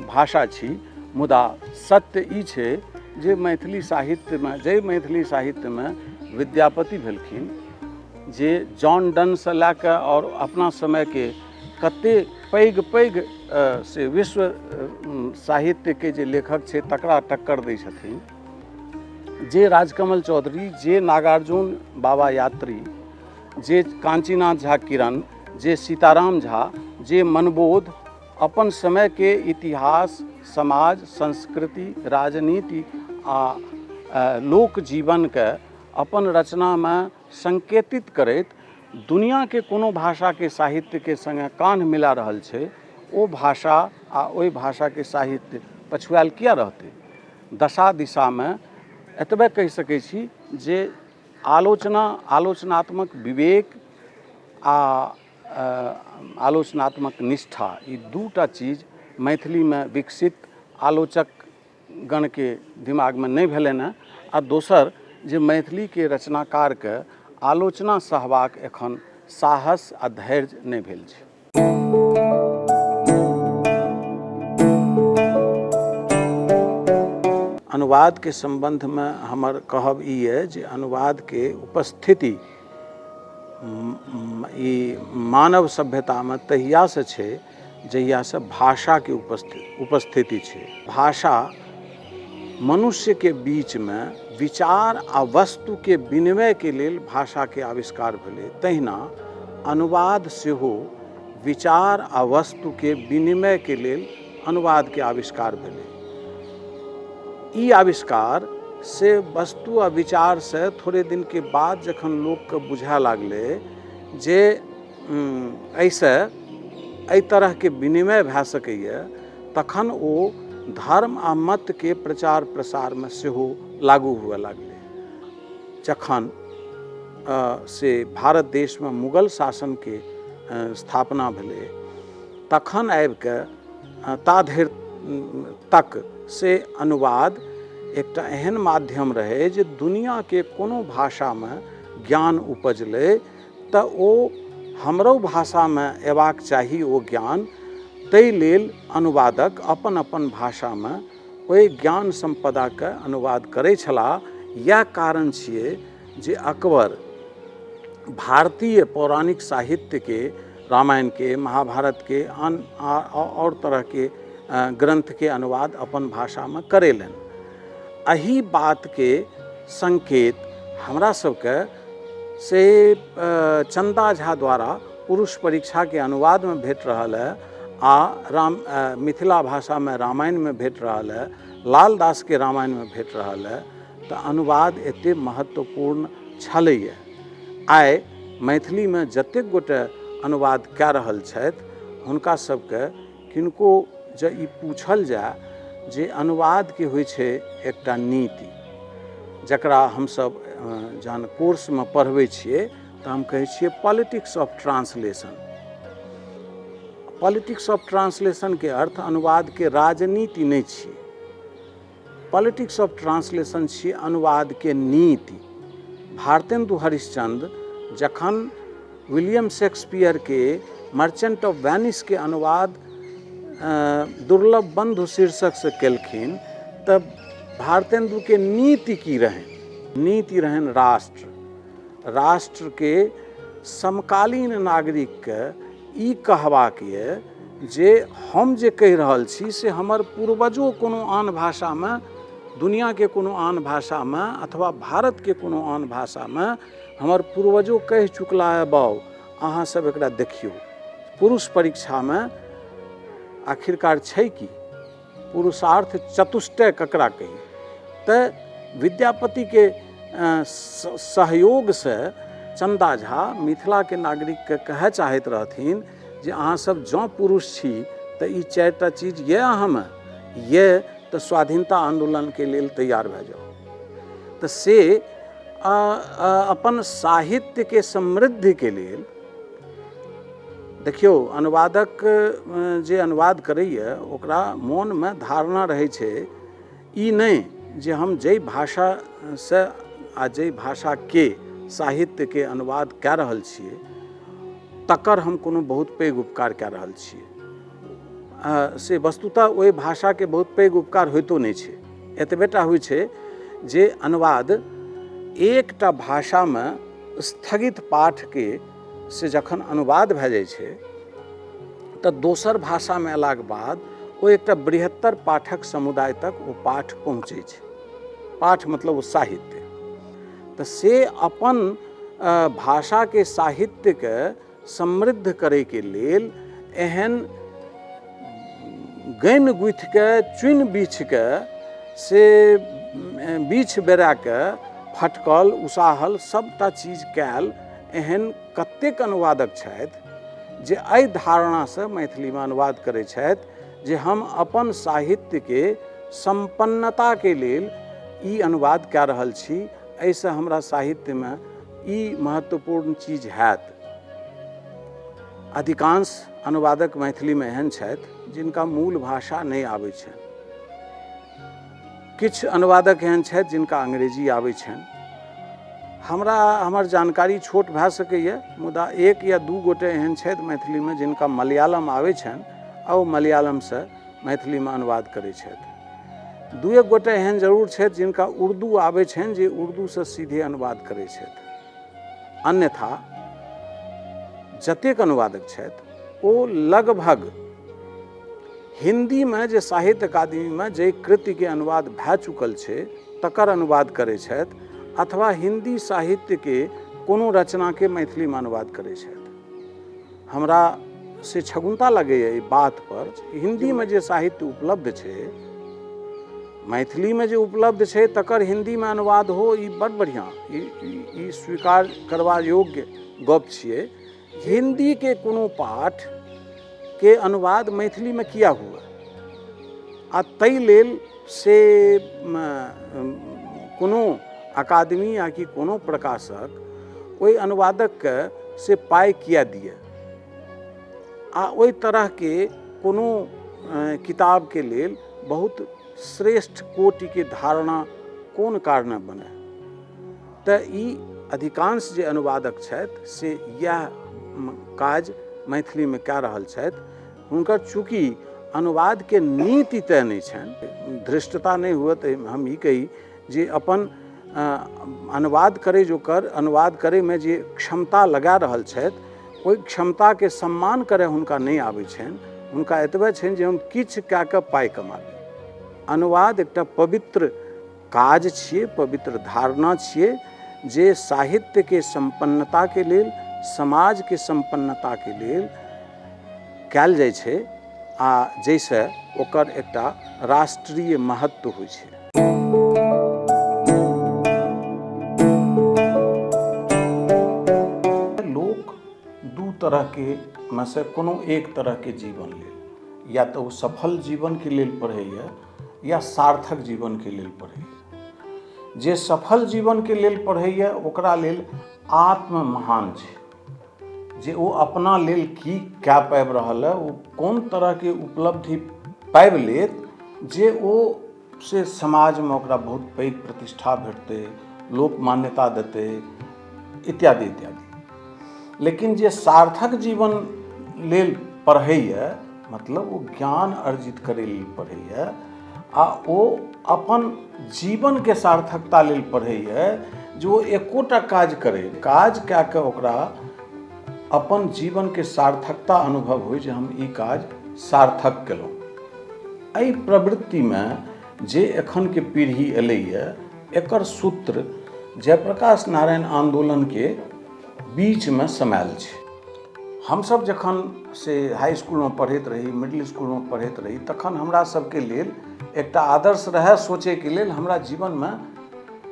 भाषा छी, मुदा सत्य ई छै जे मैथिली साहित्यमे, जाहि मैथिली साहित्यमे विद्यापति भेलखिन, जे जॉन डनसँ लए कऽ आओर अपना समयके कते पैघ पैघ से विश्व साहित्यके जे लेखक छै तकरा टक्कर दै छथिन, जे राजकमल चौधरी, जे नागार्जुन बाबा यात्री, जे काञ्चीनाथ झा किरण, जे सीताराम झा, जे मनबोध अपन समयके इतिहास, समाज, संस्कृति, राजनीति आ लोक जीवनके अपन रचनामे संकेतित करैत दुनिआँके कोनो भाषाके साहित्यके सङ्गे कान्ह मिला रहल छै, ओ भाषा आ ओहि भाषाके साहित्य पछुआयल किया रहतै? दशा दिशामे एतबे कहि सकै छी जे आलोचना, आलोचनात्मक विवेक आ आलोचनात्मक निष्ठा, ई दूटा चीज मैथिलीमे विकसित आलोचक गणके दिमागमे नहि भेलनि हँ। आ दोसर जे मैथिलीके रचनाकारके आलोचना सहबाक एखन साहस आ धैर्य नहि भेल छै। अनुवादके सम्बन्धमे हमर कहब ई यऽ जे अनुवादके उपस्थिति ई मानव सभ्यतामे तहियासँ छै जहियासँ भाषाके उपस्थिति छै। भाषा मनुष्यके बीचमे विचार आ वस्तुके विनिमयके लेल भाषाके आविष्कार भेलै, तहिना अनुवाद सेहो विचार आ वस्तुके विनिमयके लेल अनुवादके आविष्कार भेलै। ई आविष्कार से वस्तु आ विचारसँ थोड़े दिनके बाद जखन लोकके बुझाए लागलै जे एहिसँ एहि तरहके विनिमय भए सकैए, तखन ओ धर्म आ मतके प्रचार प्रसारमे सेहो लागू हुए लागलै। जखन से भारत देशमे मुगल शासनके स्थापना भेलै तखन आबिके ता धरि तक से अनुवाद एकटा एहन माध्यम रहै जे दुनिआँके कोनो भाषामे ज्ञान उपजलै तऽ ओ हमरो भाषामे अयबाक चाही ओ ज्ञान, ताहि लेल अनुवादक अपन अपन भाषामे ओहि ज्ञान सम्पदाके अनुवाद करै छलाह। इएह कारण छियै जे अकबर भारतीय पौराणिक साहित्यके, रामायणके, महाभारतके, आन आओर तरहके ग्रन्थके अनुवाद अपन भाषामे करेलनि। एहि बातके संकेत हमरा सबके से चन्दा झा द्वारा पुरुष परीक्षाके अनुवादमे भेट रहल है आ राम मिथिला भाषामे रामायणमे भेट रहल है, लालदासके रामायणमे भेट रहल है। तऽ अनुवाद एते महत्वपूर्ण छलैए। आइ मैथिलीमे जतेक गोटे अनुवाद कए रहल छथि हुनका सबके किनको जँ ई पूछल जाय जे अनुवादके होइ छै एकटा नीति, जकरा हमसब जहन कोर्समे पढ़बै छियै तऽ हम कहै छियै politics of translation. Politics of ट्रांसलेशनके अर्थ अनुवादके राजनीति नहि छियै। पॉलिटिक्स ऑफ ट्रांसलेशन छियै अनुवादके नीति। भारतेंदु हरिश्चंद्र जखन विलियम शेक्सपियरके मर्चेंट ऑफ वेनिसके अनुवाद दुर्लभ बन्धु शीर्षकसँ केलखिन तऽ भारतेन्दुके नीति की रहनि? नीति रहनि राष्ट्र। राष्ट्रके समकालीन नागरिकके ई कहबाक यऽ जे हम जे कहि रहल छी से हमर पूर्वजो कोनो आन भाषामे, दुनिआँके कोनो आन भाषामे अथवा भारतके कोनो आन भाषामे हमर पूर्वजो कहि चुकला है बाउ, अहाँ सब एकरा देखियौ। पुरुष परीक्षामे आखिरकार छै की? पुरुषार्थ चतुष्टय ककरा कही? तऽ विद्यापतिके सहयोगसँ चन्दा झा मिथिलाके नागरिकके कहय चाहैत रहथिन जे अहाँ सब जँ पुरुष छी तऽ ई चारिटा चीज यऽ अहाँमे यऽ, तऽ स्वाधीनता आन्दोलनके लेल तैयार भए जाउ। तऽ से अपन साहित्यके समृद्धिके लेल देखियौ, अनुवादक जे अनुवाद करैए ओकरा मोनमे धारणा रहै छै ई नहि जे हम जाहि भाषासँ आ जाहि भाषाके साहित्यके अनुवाद कए रहल छियै तकर हम कोनो बहुत पैघ उपकार कए रहल छियै। से वस्तुतः ओहि भाषाके बहुत पैघ उपकार होइतो नहि छै। एतबेटा होइ छै जे अनुवाद एकटा भाषामे स्थगित पाठके से जखन अनुवाद भए जाइ छै तऽ दोसर भाषामे अयलाके बाद ओ एकटा बृहत्तर पाठक समुदाय तक ओ पाठ पहुँचै छै। पाठ मतलब ओ साहित्य। तऽ से अपन भाषाके साहित्यके समृद्ध करैके लेल एहन गानि गुथिके चुनि बिछके से बीछ बेराके फटकल उसाहल सबटा चीज कयल एहन कतेक अनुवादक छथि जे एहि धारणासँ मैथिलीमे अनुवाद करै छथि जे हम अपन साहित्यके सम्पन्नताके लेल ई अनुवाद कए रहल छी, एहिसँ हमरा साहित्यमे ई महत्वपूर्ण चीज हैत। अधिकांश अनुवादक मैथिलीमे एहन छथि जिनका मूल भाषा नहि आबै छनि। किछु अनुवादक एहन छथि जिनका अंग्रेजी आबै छनि। हमरा हमर जानकारी छोट भए सकैए, मुदा एक या दू गोटे एहन छथि मैथिलीमे जिनका मलयालम आबै छनि आ ओ मलयालमसँ मैथिलीमे अनुवाद करै छथि। दू एक गोटे एहन जरूर छथि जिनका उर्दू आबै छनि जे उर्दूसँ सीधे अनुवाद करै छथि। अन्यथा जतेक अनुवादक छथि ओ लगभग हिन्दीमे जे साहित्य अकादमीमे जाहि कृतिके अनुवाद भए चुकल छै तकर अनुवाद करै छथि अथवा हिन्दी साहित्यके कोनो रचनाके मैथिलीमे अनुवाद करै छथि। हमरा से छगुन्ता लगैए एहि बात पर, हिन्दीमे जे साहित्य उपलब्ध छै, मैथिलीमे जे उपलब्ध छै तकर हिन्दीमे अनुवाद हो, ई बड़ बढ़िआँ, ई स्वीकार करबा योग्य गप छियै। हिन्दीके कोनो पाठके अनुवाद मैथिलीमे किया हुए आ ताहि लेल से कोनो अकादमी या कि कोनो प्रकाशक ओहि अनुवादकके से पाइ किया दिए आ ओहि तरहके कोनो किताबके लेल बहुत श्रेष्ठ कोटिके धारणा कोन कारणे बने। तऽ ई अधिकांश जे अनुवादक छथि से इएह काज मैथिलीमे कए रहल छथि। हुनकर चूँकि अनुवादके नीति तय नहि छनि, धृष्टता नहि हुए तऽ हम ई कही जे अपन अनुवाद करै जोकर अनुवाद करैमे जे क्षमता लगा रहल छथि ओहि क्षमताके सम्मान करय हुनका नहि आबै छनि। हुनका एतबे छनि जे हम किछु कए कऽ पाइ कमाबी। अनुवाद एकटा पवित्र काज छियै, पवित्र धारणा छियै जे साहित्यके सम्पन्नताके लेल, समाजके सम्पन्नताके लेल कयल जाइ छै आ जाहिसँ ओकर एकटा राष्ट्रीय महत्व होइ छै। लोक दू तरहके मे से कोनो एक तरहके जीवन लेल या तऽ ओ सफल जीवनके लेल पढ़ैए या सार्थक जीवनके लेल पढ़ैए। जे सफल जीवनके लेल पढ़ैए ओकरा लेल आत्म महान छै, जे ओ अपना लेल की कए पाबि रहल है, ओ कोन तरहके उपलब्धि पाबि लेत जे ओ से समाजमे ओकरा बहुत पैघ प्रतिष्ठा भेटतै, लोक मान्यता देतै, इत्यादि इत्यादि। लेकिन जे सार्थक जीवन लेल पढ़ैए, मतलब ओ ज्ञान अर्जित करै लेल पढ़ैए आ ओ अपन जीवनके सार्थकता लेल पढ़ैए जे ओ एकोटा काज करै, काज कए कऽ ओकरा अपन जीवनके सार्थकता अनुभव होइ जे हम ई काज सार्थक केलहुँ। एहि प्रवृत्तिमे जे एखनके पीढ़ी एलैए एकर सूत्र जयप्रकाश नारायण आन्दोलनके बीचमे समायल छै। हमसभ जखन से हाई इसकुलमे पढ़ैत रही, मिडिल इसकुलमे पढ़ैत रही, तखन हमरा सबके लेल एकटा आदर्श रहए सोचैके लेल हमरा जीवनमे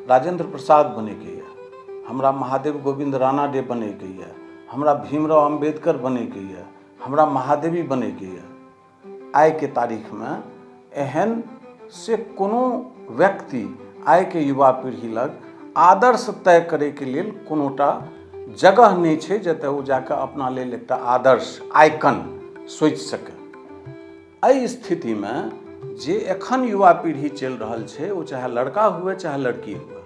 राजेन्द्र प्रसाद बनैके यऽ, हमरा महादेव गोविन्द राणाडे बनैके यऽ, हमरा भीमराव अम्बेडकर बनैके यऽ, हमरा महादेवी बनैके यऽ। आइके तारीखमे एहन से कोनो व्यक्ति आइके युवा पीढ़ी लग आदर्श तय करैके लेल कोनोटा जगह नहि छै जतय ओ जाकऽ अपना लेल एकटा आदर्श आइकन सोचि सकै। एहि स्थितिमे जे एखन युवा पीढ़ी चलि रहल छै, ओ चाहे लड़का हुए चाहे लड़की हुए,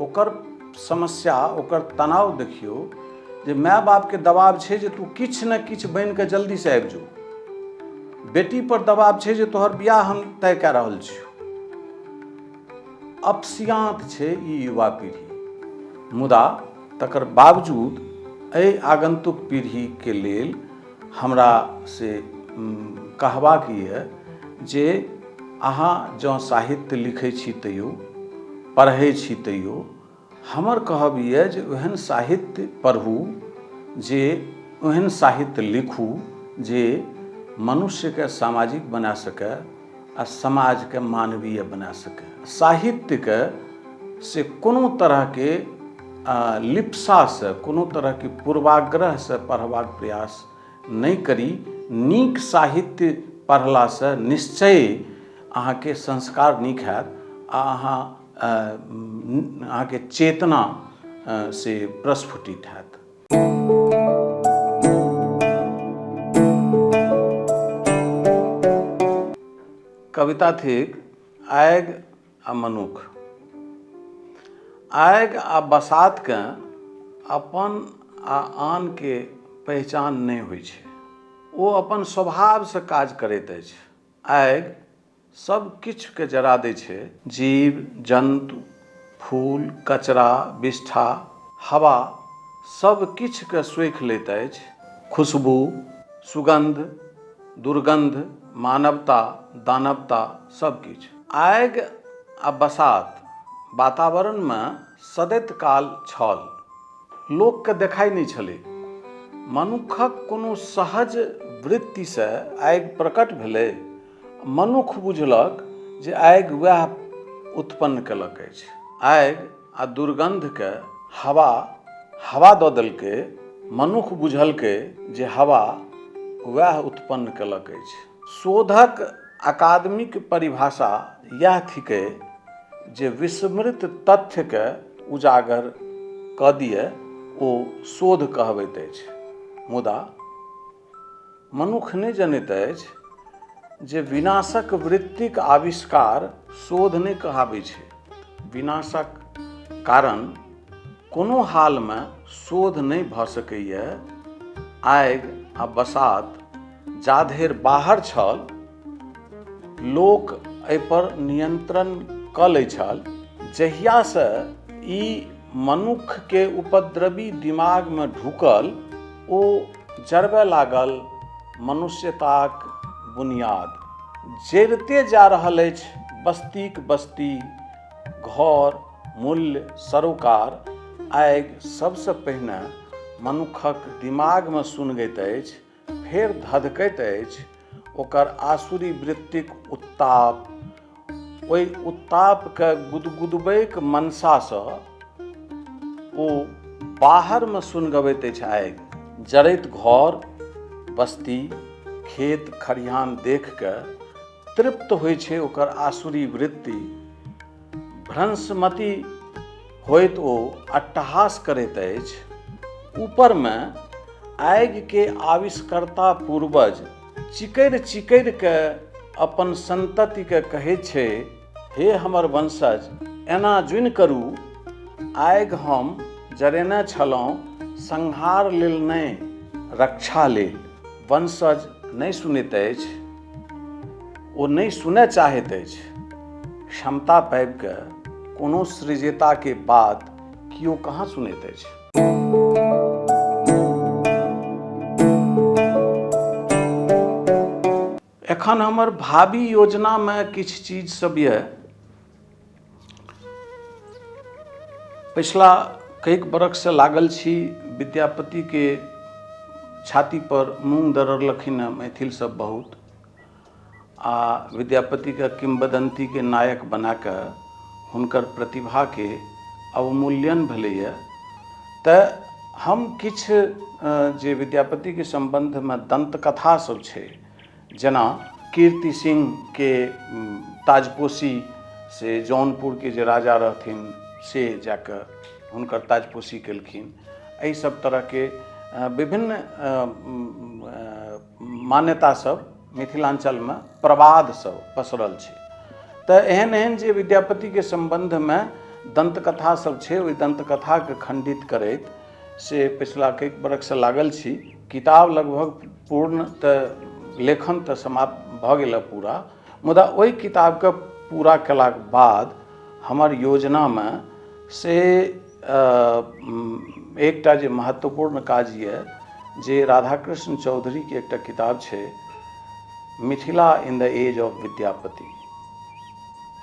ओकर समस्या ओकर तनाव देखियौ जे माय बापके दबाव छै जे तू किछु ने किछु बनि कऽ जल्दीसँ आबि जो, बेटी पर दबाव छै जे तोहर बियाह हम तय कए रहल छियौ। अपसियाँत छै ई युवा पीढ़ी, मुदा तकर बावजूद एहि आगन्तुक पीढ़ीके लेल हमरा से कहबाक यऽ जे अहाँ जँ साहित्य लिखै छी तैयो, पढ़ै छी तैयो, हमर कहब यऽ जे ओहन साहित्य पढ़ू, जे ओहन साहित्य लिखू जे मनुष्यके सामाजिक बना सकै आ समाजके मानवीय बना सकै। साहित्यके से कोनो तरहके लिप्सासँ, कोनो तरहके पूर्वाग्रहसँ पढ़बाक प्रयास नहि करी। नीक साहित्य पढ़लासँ निश्चय अहाँके संस्कार नीक हैत आ अहाँके चेतना से प्रस्फुटित हैत। कविता थिक आगि आ मनुख। आगि आ बसातकेँ अपन आ आनके पहिचान नहि होइ छै। ओ अपन स्वभावसँ काज करैत अछि। आगि सब किछुके जरा दै छै। जीव, जन्तु, फूल, कचरा, विष्ठा, हवा सब किछुके सोखि लैत अछि। खुशबू, सुगन्ध, दुर्गन्ध, मानवता, दानवता सब किछु। आगि आ बसात वातावरणमे सदैत काल छल। लोकके देखाइ नहि छलै। मनुक्खक कोनो सहज वृत्तिसँ आगि प्रकट भेलै। मनुख बुझलक जे आगि वएह उत्पन्न केलक अछि। आगि आ दुर्गन्धके हवा हवा दऽ देलकै। मनुख बुझलकै जे हवा वएह उत्पन्न केलक अछि। शोधक अकादमिक परिभाषा इएह थिकै जे विस्मृत तथ्यके उजागर कऽ दिअ, ओ शोध कहबैत अछि। मुदा मनुख नहि जनैत अछि जे विनाशक वृत्तिक आविष्कार शोध नहि कहाबै छै। विनाशक कारण कोनो हालमे शोध नहि भऽ सकैए। आगि आ बसात जाधरि बाहर छल, लोक एहिपर नियंत्रण कऽ लै छल। जहियासँ ई मनुक्खके उपद्रवी दिमागमे ढुकल, ओ जरबय लागल मनुष्यताक बुनियाद। जरिते जा रहल अछि बस्तीक बस्ती, घर, मूल्य, सरोकार। आगि सबसँ पहिने मनुक्खक दिमागमे सुनगैत अछि, फेर धधकैत अछि ओकर आसुरी वृत्तिक उत्ताप। ओहि उत्तापके गुदगुदबैक मनसासँ ओ बाहरमे सुनगबैत अछि आगि। जरैत घर, बस्ती, खेत खरिहान देखि कऽ तृप्त होइ छै ओकर आसुरी वृत्ति। भ्रंशमति होइत ओ अट्टहास करैत अछि। ऊपरमे आगिके आविष्कर्ता पूर्वज चिकरि चिकरि कऽ अपन संततिके कहैत छै, हे हमर वंशज, एना जुनि करू। आगि हम जरेने छलहुँ संहार लेल नहि, रक्षा लेल। वंशज नहि सुनैत अछि, ओ नहि सुनय चाहैत अछि। क्षमता पाबि कऽ कोनो सृजेताके बात केओ कहाँ सुनैत अछि। एखन हमर भावी योजनामे किछु चीज सब यऽ। पछिला कईक बरखसँ लागल छी विद्यापतिके छातीपर मूँग दरड़लखिन हँ मैथिल सब बहुत आ विद्यापतिके किंवदन्तीके नायक बनाकऽ हुनकर प्रतिभाके अवमूल्यन भेलैए। तऽ हम किछु जे विद्यापतिके सम्बन्धमे दन्तकथा सब छै, जेना कीर्ति सिंहके ताजपोशी से जौनपुरके जे राजा रहथिन से जाकऽ हुनकर ताजपोशी केलखिन, एहि सब तरहके विभिन्न मान्यता सब मिथिलाञ्चलमे प्रवाद सब पसरल छै। तऽ एहन एहन जे विद्यापतिके सम्बन्धमे दन्तकथा सब छै, ओहि दन्तकथाके खण्डित करैत से पछिला कईक बरखसँ लागल छी। किताब लगभग पूर्ण तऽ लेखन तऽ समाप्त भऽ गेल पूरा, मुदा ओहि किताबके पूरा केलाक बाद हमर योजनामे से एकटा जे महत्वपूर्ण काज यऽ जे राधाकृष्ण चौधरीके एकटा किताब छै Mithila in the age of Vidyapati.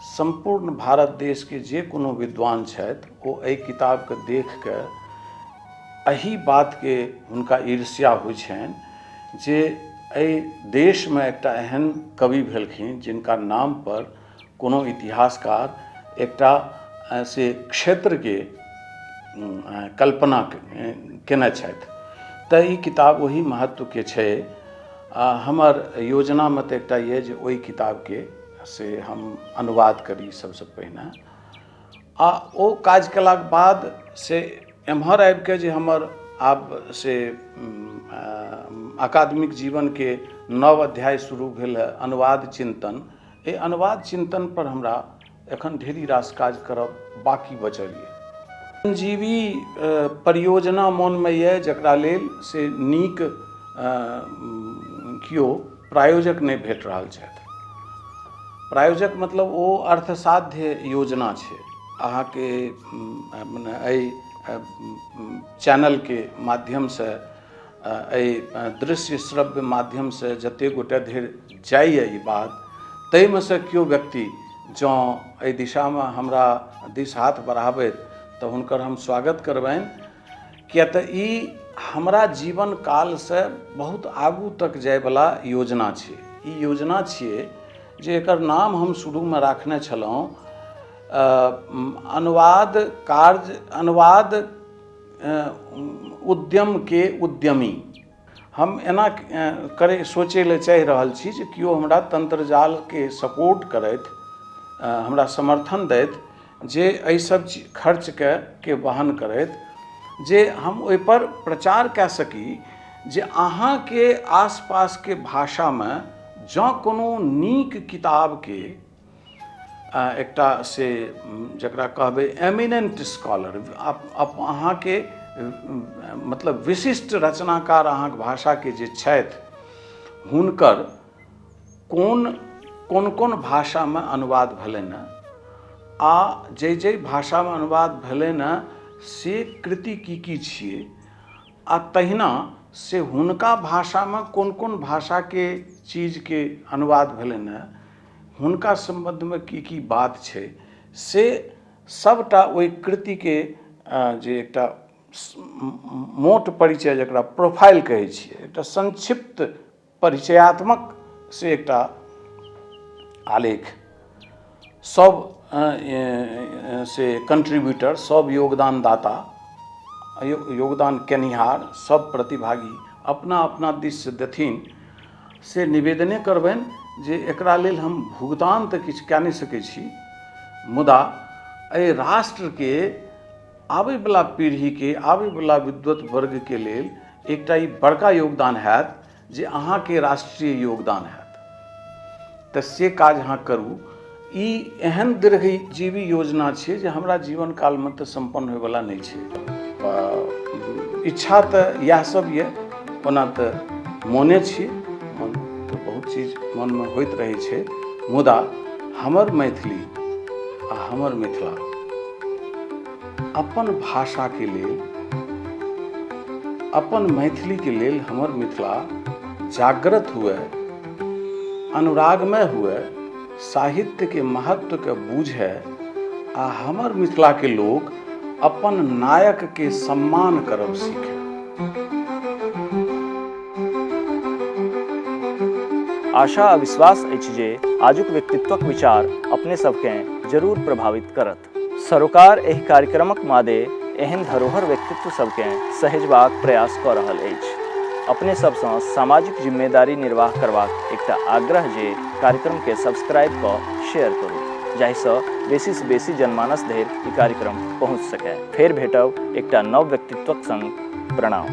सम्पूर्ण भारत देशके जे कोनो विद्वान छथि ओ एहि किताबके देखिके एहि बातके हुनका ईर्ष्या होइ छनि जे एहि देशमे एकटा एहन कवि भेलखिन जिनका नामपर कोनो इतिहासकार एकटा से क्षेत्रके कल्पना केने छथि। तऽ ई किताब ओहि महत्वके छै। आ हमर योजनामे तऽ एकटा यऽ जे ओहि किताबके से हम अनुवाद करी सबसँ पहिने, आ ओ काज केलाक बाद से एम्हर आबिके जे हमर आब से अकादमिक जीवनके नव अध्याय शुरू भेल हँ, अनुवाद चिन्तन। एहि अनुवाद चिन्तन पर हमरा एखन ढेरी रास काज करब बाकी बचल यऽ। जीवी परियोजना मोनमे यऽ जकरा लेल से नीक केओ प्रायोजक नहि भेट रहल छथि। प्रायोजक मतलब ओ अर्थसाध्य योजना छै। अहाँके मने एहि चैनलके माध्यमसँ, एहि दृश्य श्रव्य माध्यमसँ जतेक गोटे धरि जाइए ई बात, ताहिमे सँ केओ व्यक्ति जँ एहि दिशामे हमरा दिस हाथ बढ़ाबथि तऽ हुनकर हम स्वागत करबनि, किया तऽ ई हमरा जीवन कालसँ बहुत आगू तक जाइवला योजना छै। ई योजना छियै जे एकर नाम हम शुरूमे राखने छलहुँ अनुवाद कार्य, अनुवाद उद्यमके उद्यमी। हम एना करै सोचै लए चाहि रहल छी जे केओ हमरा तंत्रजालके सपोर्ट करथि, हमरा समर्थन दैथ, जे एहि सब खर्चके के वहन करथि, जे हम ओहिपर प्रचार कए सकी जे अहाँके आसपासके भाषामे जँ कोनो नीक किताबके एकटा से जकरा कहबै एमिनेंट स्कॉलर, अहाँके मतलब विशिष्ट रचनाकार अहाँके भाषाके जे छथि, हुनकर कोन कोन कोन भाषामे अनुवाद भेलनि हँ आ जाहि जाहि भाषामे अनुवाद भेलनि हँ से कृति की की छियै, आ तहिना से हुनका भाषामे कोन कोन भाषाके चीजके अनुवाद भेलनि हँ, हुनका सम्बन्धमे की की बात छै, से सबटा ओहि कृतिके जे एकटा मोट परिचय जकरा प्रोफाइल कहै छियै, एकटा संक्षिप्त परिचयात्मक से एकटा आलेख सब से कंट्रीब्यूटर, सब योगदानदाता, योगदान केनिहार सब प्रतिभागी अपना अपना दिससँ देथिन, से निवेदने करबनि जे एकरा लेल हम भुगतान तऽ किछु कए नहि सकै छी, मुदा एहि राष्ट्रके आबैवला पीढ़ीके, आबैवला विद्वत वर्गके लेल एकटा ई बड़का योगदान हैत जे अहाँके राष्ट्रीय योगदान हैत, तऽ से काज अहाँ करू। ई एहन दीर्घजीवी योजना छियै जे हमरा जीवन कालमे तऽ सम्पन्न होइवला नहि छै। इच्छा तऽ इएह सब यऽ, ओना तऽ मोने छी, मन तऽ बहुत चीज मनमे होइत रहै छै, मुदा हमर मैथिली आ हमर मिथिला अपन भाषाके लेल, अपन मैथिलीके लेल हमर मिथिला जागृत हुए, अनुरागमय हुए, साहित्यके महत्वके बूझै आ हमर मिथिलाके लोक अपन नायकके सम्मान करब सीखै। आशा आ विश्वास अछि जे आजुक व्यक्तित्वक विचार अपने सबकेँ जरूर प्रभावित करत। सरोकार एहि कार्यक्रमक मादे एहन धरोहर व्यक्तित्व सबकेँ सहेजबाक प्रयास कऽ रहल अछि। अपने सबसँ सामाजिक जिम्मेदारी निर्वाह करबाक एकटा आग्रह जे कार्यक्रमकेँ सब्सक्राइब कऽ शेयर करू, जाहिसँ बेसीसँ बेसी जनमानस धरि ई कार्यक्रम पहुँच सकय। फेर भेटब एकटा नव व्यक्तित्वक संग। प्रणाम।